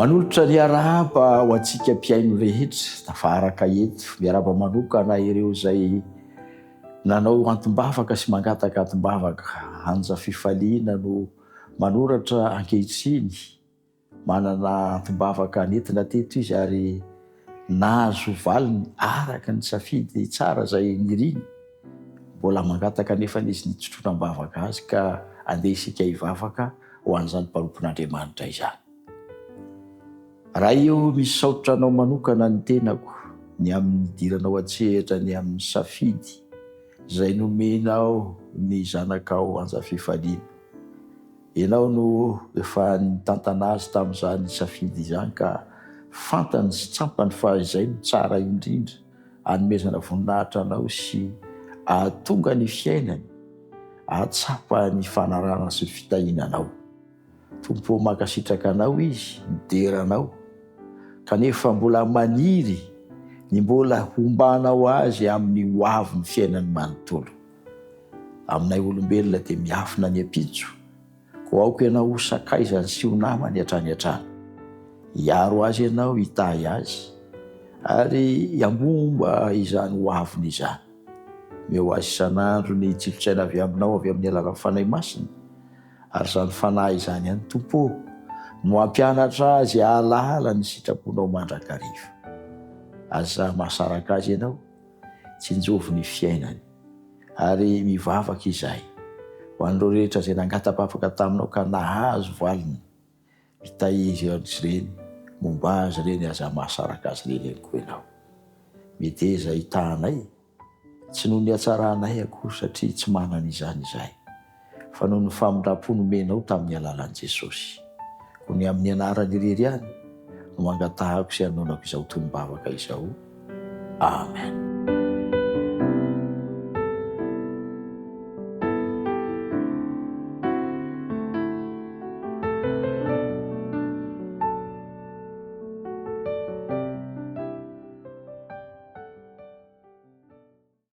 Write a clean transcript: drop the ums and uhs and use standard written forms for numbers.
Manolotra ny arahaba ho antsika mpihaino rehetra tafaharaka eto. Miarahaba manokana ireo izay nanao antom-bavaka sy mangataka antom-bavaka. Anja Fifaliana no manoratra ankehitriny. Manana antom-bavaka nentina teto izy ary nahazo valiny araka ny safidy tsara izay niriny. Mbola mangataka anefa izy ny hitrotroana am-bavaka azy ka andeha isika hivavaka ho an'izany mpanompon'Andriamanitra izany. Ray o, misaotra Anao manokana ny tenako ny amin'ny nidiranao an-tsehatra ny amin'ny safidy izay nomenao ny zanakao Anja Fifaliana. Ianao no efa nitantana azy tamin'izany safidy izany ka fantany sy tsampany fa izay no tsara indrindra hanomezana voninahitra anao sy ahatonga ny fiainany ahatsapa ny fanarahana sy ny fitahiana anao. Tompo ô mankasitraka anao izy, midera anao, kanefa mbola maniry ny mbola hombanao azy amin'ny ho avin'ny fiainany manontolo. Aminay olombelona dia miafina ny ampitso, koa aoka ianao ho sakaizany sy ho namany hatrany hatrany. Hiaro azy ianao, hitahy azy, ary hiambomba izany ho aviny izany. Omeo azy isan'andro ny tsilo-tsaina avy aminao avy amin'ny alalan'ny Fanahy Masina, ary izany Fanahy izany ihany, Tompo ô, no hampianatra azy hahalala ny sitraponao mandrakariva. Aza mahasaraka azy ianao. Tsinjovy ny fiainany. Ary mivavaka izahay ho an'ireo rehetra izay nangata-bavaka taminao ka nahazo valiny. Mitahiry azy ireny, momba azy ireny, aza mahasaraka azy ireny ihany koa ianao. Meteza hitahanay, tsy noho ny hatsaranay akory satria tsy manana izany izahay. fa noho ny famindram-po nomenao tamin'ny alalan'i Jesosy. Koa ny amin'ny anarany irery ihany no angatahako sy anonako izao tonom-bavaka izao. Amen.